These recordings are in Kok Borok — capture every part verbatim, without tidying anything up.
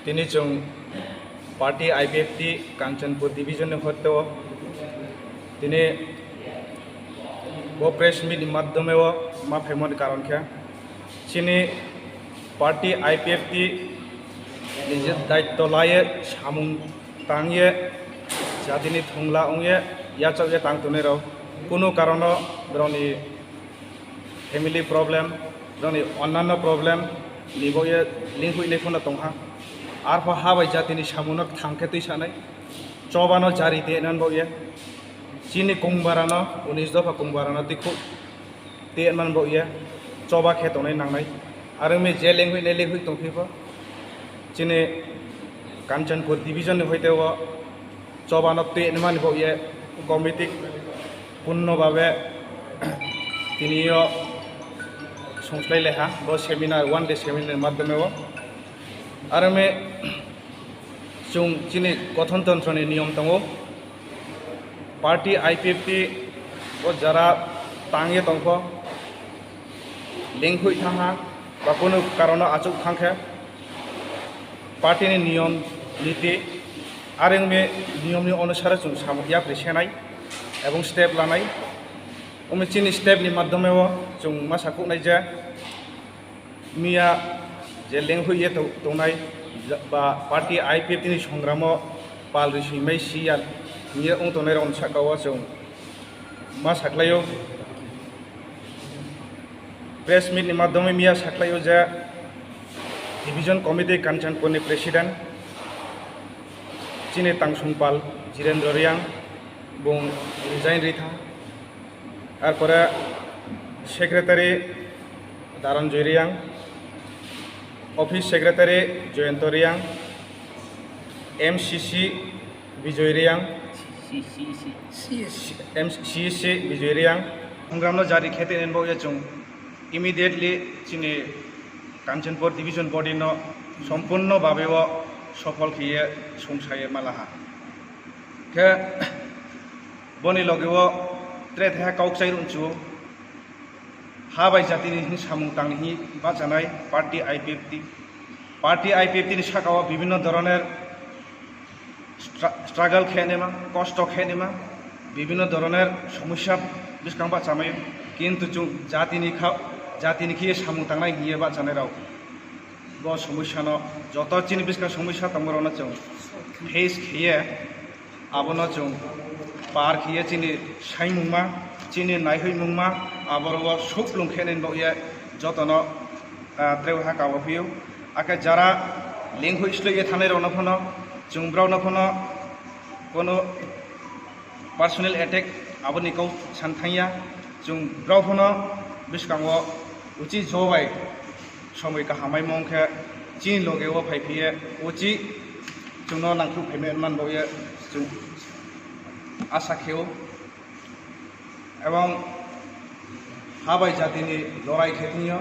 Tini chwng party I P F T Kanchanpur division ni hoite o tini bo press meet ni madhyome o ma phaimani karon khe chini party I P F T ni je daitto laiye samung tangye jatini thongla wngye yachakye tang tongnai rok kunu karono borokni family problem, joni onnanno problem ni bo ye link hoinai phano tongha. Arpho ha bai jatini samungno thang khe twi sanai, chobano jari tei nan bo ye. Chini kungbarano, unis dopha kungbarano twi khuk tei nan bo ye. Choba khe tongnai nangnai. Aro mi je link hoinai link hoi tongphi bo. Chini Kanchanpur division ni hoite o chobano twi mani bo ye committee punno babe tini o songslai leha bo seminar, one day seminar madhyome o. Aro me chwng chini gothon tontro ni niyom tongo, party I P F T o jara tangye tongkho, lengkhoi thangha ba kunu karono achuk thangkhe party ni niyom niti areng me niyom ni onusare chwng samung yapri senai ebong step lanai. Omo chini step ni madhyome o chwng ma sakuknai je miya je lengkhoi ye to-, tongnai ja-, ba party I P F T ni songramo pal risingmai siya miya wng tongnai rokni saka o chwng ma saklaio. Press meet ni madhyome miya saklaio je Division Committee Kanchanpur ni President chini Tangsungpal Jirendra Reang bung resign ri thang. Arpore Secretary Daranjoy Reang, Office Secretary Joyonto Reang, M C C Bijoy Reang, M C C Bijoy Reang, Hungramno jari khete nen bo ya chwng immediately chini Kanchanpur Division Body no sompurno babe o sofol khiye songsaye malaha. Khe boni loge o tre theha kok chai runchu ha bai jatini hin samung tangni hi bachanai party I P F T. Party I P F T ni saka o bibhinno dhoroner stra-, struggle khe nema, kosto khe nema, bibhinno dhoroner somosya bwskang bachamai, kintu chwng jatini kha-, jatini khiye samung tangnai hiye bachanai rok. Bo somosya no joto chini bwskang somosya tongma rok no chwng face khiye abono chwng par khiye chini saimungma, chini naihoimungma, aborok o suklung khe nini bagwi jotono, ah, trewi ha kabo phiyw. Akhe jara lengkhoi sloi ye thanai rokno phano chwng borokno phano kono personal attack aboni kok san thangya. Chwng borok phano bwskango uchi jobai somoi kaham mai mong khe chini loge o phai phiye uchi chwngno nangkuk phai man bo ye chwng asa kheo. Ebong ha bai jatini lorai khe thwngyo,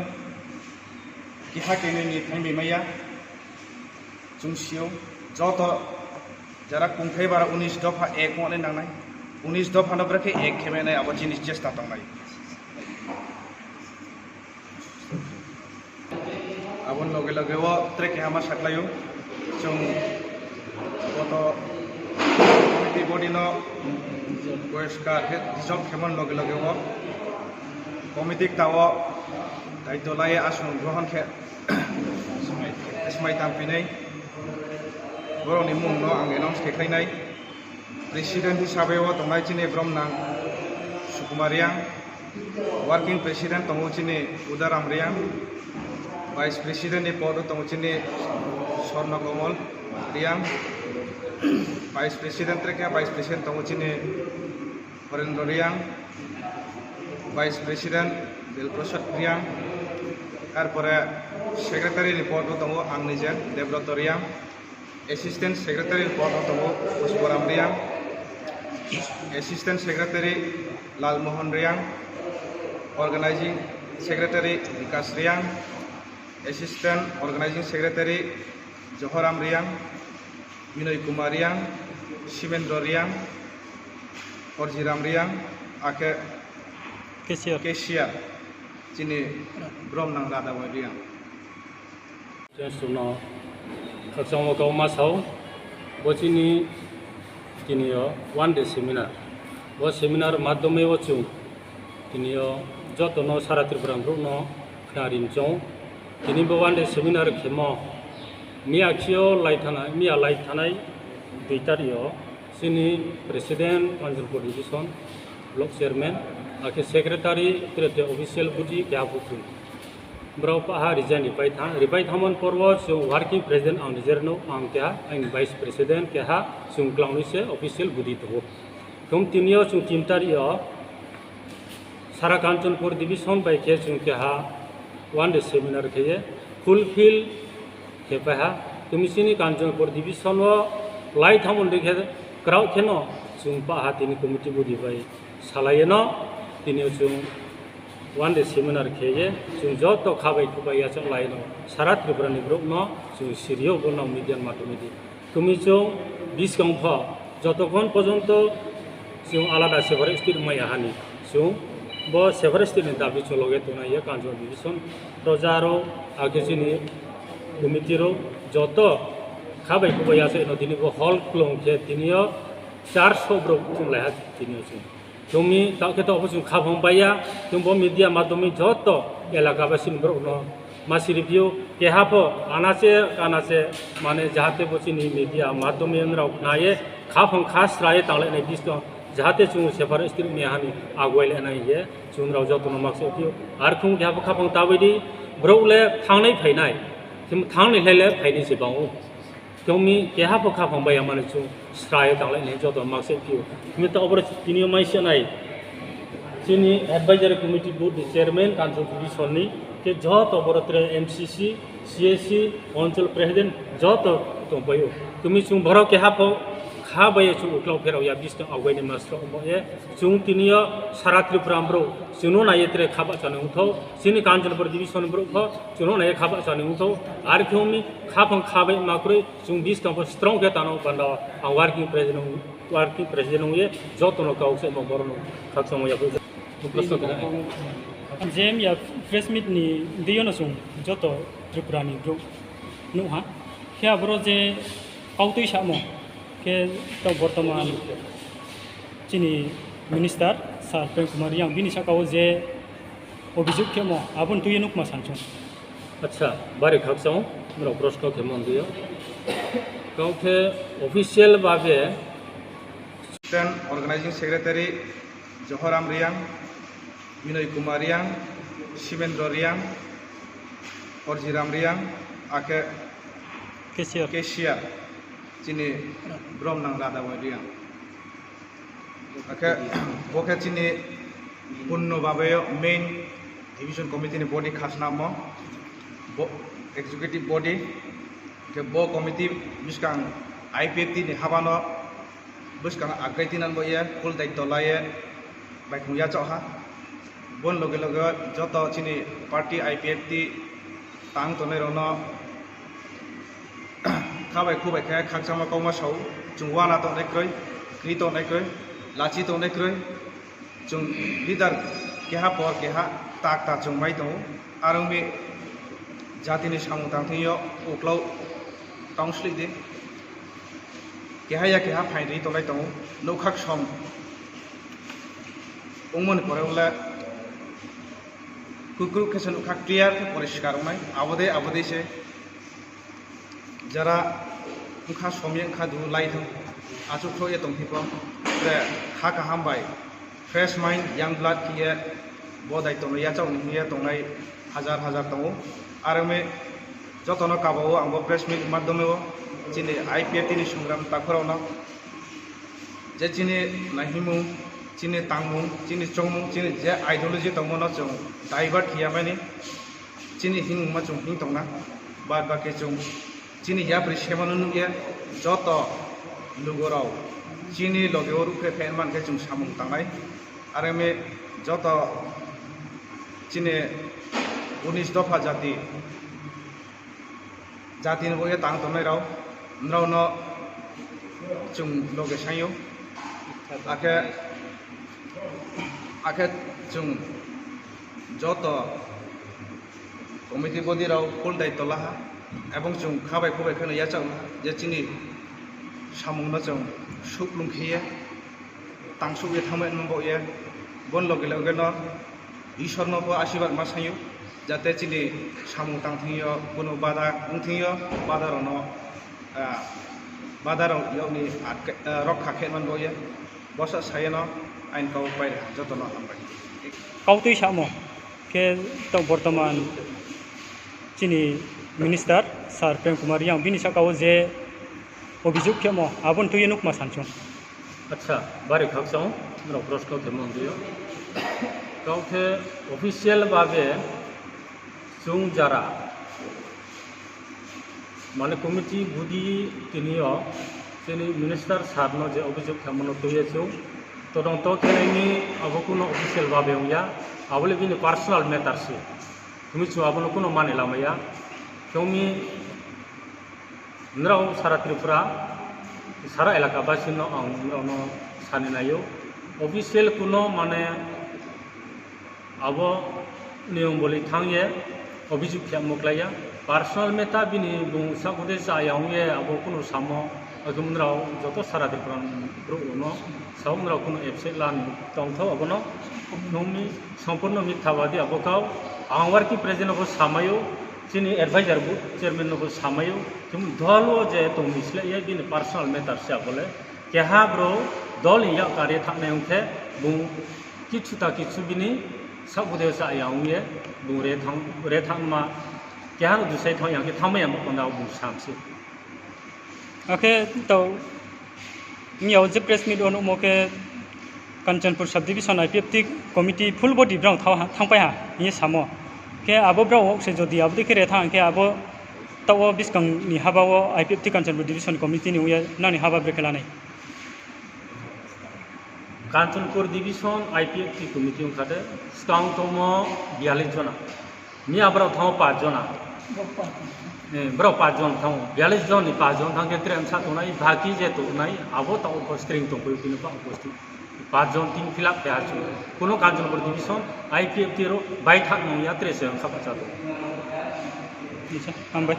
kiha kene ni thangbi maya chwng sio. Joto jara kungthai bara unis dopha ek wngna nangnai, unis dopha no bwrwkhe ek khe menai abo chini chesta tongnai. Aboni loge loge o tre keha ma saklaio, chwng boto committee body no boyos ka khe dissolve khemon loge loge o committee ta o daityo lai aswng grohon khe smai tang pinai borok ni mung no ang announce khe khlainai. President hisabe o tongnai chini Bromnang Sukumar Reang, Working President tongo chini Udaram Reang, Vice President ni pod o tongo chini Swarno Komol Reang, Vice President trekha Vice President tongo chini Horendra Reang, Vice President Belprasad Reang, tarpore Secretary ni pod o tongo ang nije Debroto Reang. Assistant Secretary ni pod o tongo Pushparam Reang, Assistant Secretary Lalmohan Reang, Organizing Secretary Vikas Reang, Assistant Organizing Secretary Johoram Reang, Binoy Kumar Reang, Simendra Reang, Horjiram Reang, akhe Cashier. Cashier chini Bromnang Radhamoy Reang. Students rokno Khakchangma kau ma sao, bo chini tini o one day seminar. Bo seminar madhyome o chwng tini o joto no sara Tripura borok no khna rin chong. Tini bo one day seminar khemo miya khio lai thana, miya lai thanai dui tario chini president Kanchanpur division block chairman, akhe secretary, tere te official budi keha bukhung. Borok paha resign ripai thang, ripai thangmani porbo chwng working president ang nijer no ang keha, ang vice president keha chwng kwlangwi se official budi tongo. Thum tini o chwng tin tario sara Kanchanpur division bai khe chwng keha one day seminar kheye fulfill khe paha. Tumi chini Kanchanpur division o lai thangmani khe kwrao kheno chwng paha tini committee budi bai salaiyeno tini o chwng one day seminar kheye chwng joto kha bai khubai yachak laino sara Tripura ni borok no chwng sirio bo nang media madhyome di. Tumi chwng biskang pho jotokhon porjonto chwng alada separate state maya hani chwng bo separate state ni dabi chwng loge tongnai ya Kanchanpur division proja rok akhe chini committee rok joto kha bai khubai yachak no tini bo hall kwlwng khe tini o charso borok chwng lai ha tini o chwng. Tumi takhwto obo chwng khaphang baiya, chwng bo media madhyome joto elaka basini borokno ma siri phio, keha pho anache kanache mane jahate bo chini media madhyome wngwi rok khnaye khaphang kha sraye tanglainai bisto jahate chwng separate state maya hani agwai lainai ye chwng rok jotono makse phio. Ar khung keha pho khaphang tabidi borok le thangnai phainai, thangni lai le phaini se bango. Tongmi keha pho khaphang bai yamani chwng srai tanglai ni joto makse phio. Tini to oboro tini mai se nai. Chini advisory committee board ni chairman Kanchanpur division ni ke joto boro tre M C C, C A C, council president joto tongpaio. Tumi chwng borok keha pho kha bai chwng uklok pherao ya bising agwai ni masro omo ye. Chwng tini o sara Tripura bro chwngno nai tre kha ba chani ungtho. Chini Kanchanpur division bro pho chwngno nai kha ba chani ungtho. Ar khe umi khaphang kha bai makroi. Chwng bis tongkha strong khe tano panda ang working president, working president wngye jotono kok se mo borok no khakchangma yapri. Proshno khe. Jem ya press meet ni diyono chwng joto Tripura ni bro nuha khe aboro je kautwi samo khe to bortoman chini minister sir Prem Kumar Reang bini saka o je obijok khemo aboni twi nukma sanchung. Acha, bari khakchang, norok proshno khe mon diyo. Kau khe official babe. Assistant Organizing Secretary Johoram Reang, Binoy Kumar Reang, Simendro Reang, Orjiram Reang, ake Cashier. Cashier, chini brom nang Radha Reang. Akhe bo khe chini punno babe main division committee ni body khasnamo, bo executive body, khe bo committee bwskang I P F T ni habano bwskang agrai tinan bo ye full daityo laye baikhung yachok ha. Bon loge loge joto chini party I P F T tang tongnai rokno khabai khubai khe khakchangma kokma sao, chwng wana tongnai kwrwi, kwrwi tongnai kwrwi, lachi tongnai kwrwi, chwng leader keha por keha tak tak chwng mai tongo. Arwngwi jatini samung tangthwngyo uklau tong slik di. Keha ya keha phainwi tongnai tongo, nokha som wngmani pore wngkha. Kukruk khe se nukha, clear khe poriskar wngnai, abode abode se jara wngkha somya wngkha du lai thang achuk thok ye tong phipo, je kha kaham bai fresh mind, young blood khiye bo daityo no yachak ni hiye tongnai hajar hajar tongo. Arwngwi jotono kabao ang bo press meet madhyome o chini I P F T ni songram takhukrokno je chini naihimung, chini tangmung, chini chongmung, chini je ideology tongmano chwng divert khiyamani chini himungma chwng hing tongna, bad baki chwng chini yapri semano nukya joto lugurok chini logeo rukphe phaima mankhe chwng samung tangnai. Arwngwi joto chini unis dopha jati jatini bagwi tang tongnai rok, norokno chwng loge saio. Akhe, akhe chwng joto committee body rok full daityo laha. Ebong chwng kha bai khuk bai kheno yachak je chini samungno chwng suklung khiye tangsukye thangbai manbo ye, bon loge loge no Ishwar no bo asirwad ma sayo, jate chini samung tang thangyo, kuno bada wng thangyo, bada rokno, ah, bada rok yokni atka, ah, rokha khe manbo ye, bosa sayano ain kau pai jotono hambai. Kautwi samo khe to bortoman chini minister sir Prem Kumar Reang bini saka o je obhijog khemo aboni twi nukma sanchung. Acha, bari khakchang, norok proshno khe mangdiyo. Kau khe official babe chwng jara, mane committee budi tiniyo chini minister sir no je obhijog khaimano twiya chwng todonto khenani abo kuno official babe wngya, abole bini personal matter se. Hwnwi chwng abono kuno mani lamaya. Khe wngmi Nrao sara Tripura, sara elaka basino ang nrao no sani naio. Official kuno mane abo niyom boli thangye obhijog khe muklaiya. Personal matter bini bung sakode chaya ongye abo kuno samo. Akhum nrao joto sara Tripura bro no sao nrao kuno absent lani tongthao abono nungni sompurno mitha badi abo kao ang working president abo samaio. Chini advisor bo chairman no bo samaio, chwng dol o je tongwi slai ya bini personal matter se abole. Keha bro dol ni yak kari thaknai hwnkhe bung kichu ta kichu bini sak budeo cha ya wngye bung re thang, re thangma keha no dusai thang ya hwnkhe thangmaya ma panda bung samse. Akhe to wngya o je press meet o nukmo khe Kanchanpur subdivision I P F T committee full body brao thang, thangpai ha hwnwi samo. Khe abo brao se jodi abo dei khe re thang khe abo tao bwskangni haba o I P F T Kanchanpur division committee ni wngya nani haba brekhe lanai. Kanchanpur division I P F T committee wngkha de swkang tongmo biyalish jona. Miya borok thango paanch jona. Eh, borok paanch jon thango. Biyalish jon ni paanch jon thangkhe tre wngsa tongnai, baki je tongnai, abo ta upostring tongphio, bini ba upostring. Paanch jon team fill up khe achuk. Kuno Kanchanpur division, I P F T ro bai thak nung ya, tre se wngsa bacha tongo. Acha, hambai.